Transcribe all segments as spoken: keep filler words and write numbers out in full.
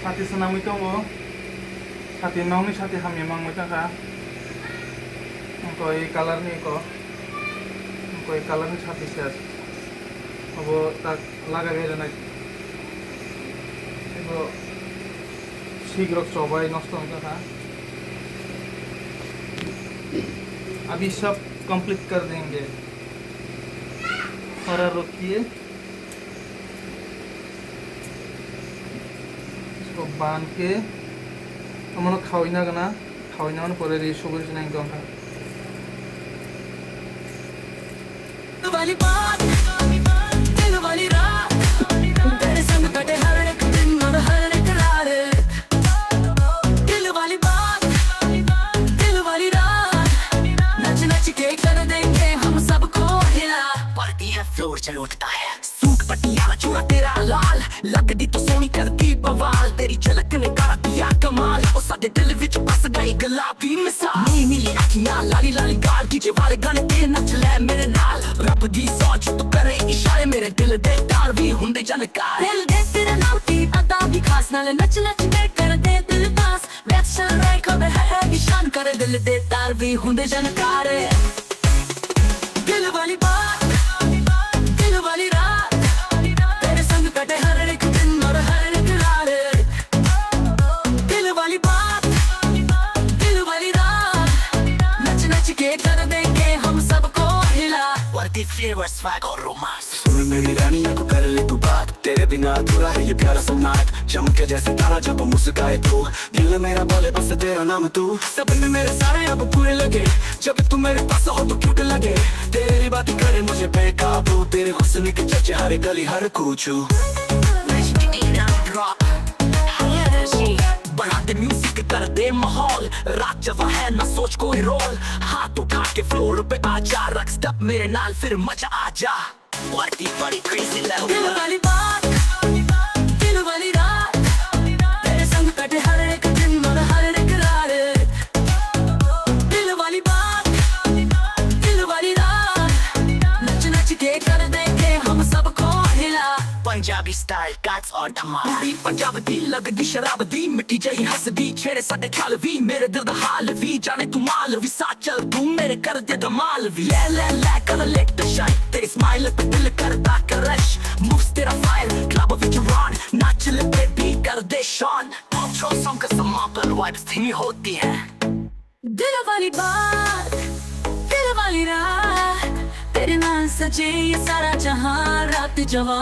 Sati swnamwi tongo. Sati nokni sati hamya mangwi tongkha. Wngkha i color ni eko. Wngkha i color ni sati se. Abo tak lagai bai rwnai. Ebo sigrok chobai nosto wngkha. Abhi sab complete kar denge. Hara roti. Isko ban ke. Amono khawina gana. Khawina mani pore ri suguri sinai gana. वाली बात, दिल वाली रात, तेरे संग कटे हर एक दिन और हर एक रात। दिल वाली बात, दिल वाली रात, नच नच के कर देंगे हम सबको हिला। बढ़ती है फ्लोर चल उठता है सूट पटियाला चूड़ा तेरा लाल, लगदी तो सोनी करती बवाल, तेरी झलक ने कर दिया कमाल। ओ साडे दिल विच बस गई गुलाबी मिसाल। नीली नीली अखियां लाली लाली गाल, डीजे वाले गाने ते नच ले मेरे नाल। रब दी सोच तो करे इशारे, मेरे दिल दे तार भी हुंदे जानकार। दिल दे तेरे नाम की अदा भी खास, नाल नच नच के कर दे दिल पास। Reaction रे खबर है, है निशान करे, दिल दे तार भी हुंदे जानकार। दिल वाली बात, दिल वाली रात, तेरे संग कटे हर एक दिन और हर एक रात। दिल वाली बात, दिल वाली रात, नच नच के कर देंगे हम सबको हिला। What if we were swag or romance? सुन मेरी रानी, ना तो कर ले तू बात, तेरे बिना अधूरा है ये प्यारा सन्नाट। चमके जैसे तारा जब मुस्काए तू, दिल मेरा बोले बस तेरा नाम तू। सपने मेरे सारे अब पूरे लगे, जब तू मेरे पास हो तो क्यूट लगे। तेरी बात करे मुझे बेकाबू, तेरे हुस्न के चर्चे हर गली हर कूचू। बढ़ा दे म्यूजिक, कर दे माहौल, रात जवा है ना सोच कोई रोल। हाथ उठा के फ्लोर पे आजा, रख स्टेप मेरे नाल फिर मजा आजा। Party, party, crazy level. दिल वाली बात, दिल वाली रात, तेरे संग कटे हर एक दिन और हर एक रात। दिल वाली बात, दिल वाली रात, नच नच के कर देंगे हम सबको हिला। Punjabi style cuts और धमाल। कुड़ी पंजाब दी लगदी शराब दी, मिट्टी जही हंसदी, छेड़े साडे ख्याल भी, मेरे दिल दा हाल भी, जाने तू माल भी, साथ चल तू मेरे कर दे धमाल भी। ले ले ले कर ले तो शाइन, तेरी स्माइल पे दिल करदा क्रश। Moves तेरा फायर, क्लब विच रन, नाच ले बेबी कर दे शॉन। Pop song का समा पर वाइब्स धीमी होती है। दिल वाली बात, दिल वाली रात, तेरे नाल सजे ये सारा जहां, रात जवा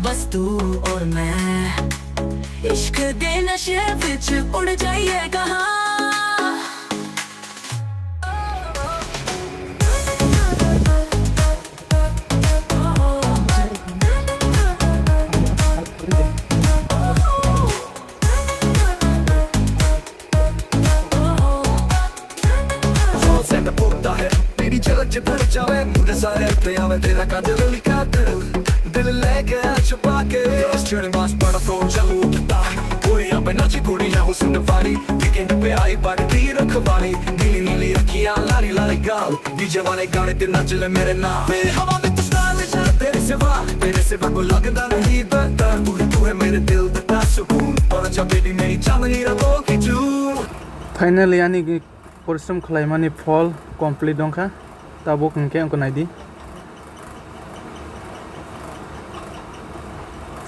बस तू और मैं। इश्क दे नशे विच उड़ जाइए कहां। Sol sende putta hai, meri jhalak se dhar jaawe, mujhe saare pe aawe, tera kaajal likhta dil, dil le gaya chupake. Raj chhede maas bada to chalu ta, kudiyan pe naache, kudiyan husn wali, weekend pe aaye party rakhwali, neeli neeli akhiyan, laali laali gaal. D J wale gaane te naach le mere naal. Mere hawa mein tu style ja, tere siwa, tere siwa koi lagta nahi behtar. Tu hi tu hai mere dil da sukoon. Aur acha baby meri chandni raaton ki jhool. Finally, ani porishram khlaimani phol complete wngkha. Tabuk hinkhe wngkha naidi.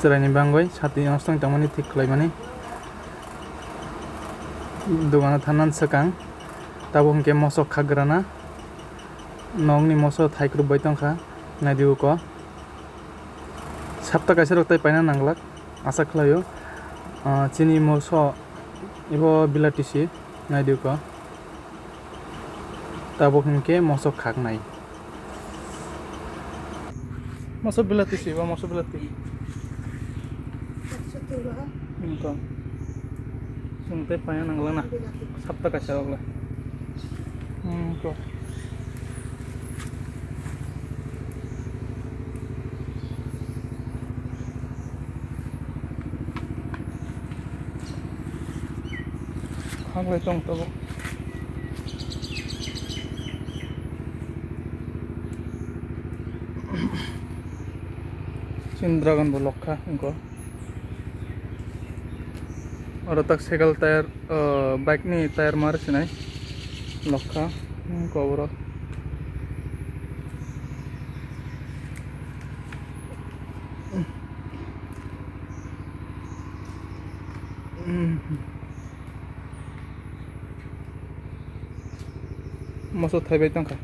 Chwraini bangwi sati ongstong tongmani thik khlaimani. Dogano thangnani swkang. Tabuk hinkhe mosok khagrana. Nokni moso thaikrwk bai tongkha, naidi uko. Sapta kaisa rok tai paina nanglak, asa khlaio. Ah, chini moso ibo bilati si, naidi uko. Tabuk hinkhe moso khaknai. Moso bilati si, ibo moso bilati. Wngkha. Chwng tei paina nangla na. Sapta kaisa rok le. Wngkha. Khaklai tong tabuk. Chini dragon bo lokha wngkha. Oro tak cycle tyre, ah, bike ni tyre mar sinai lokha wngkha oro. Moso thaibai tongkha.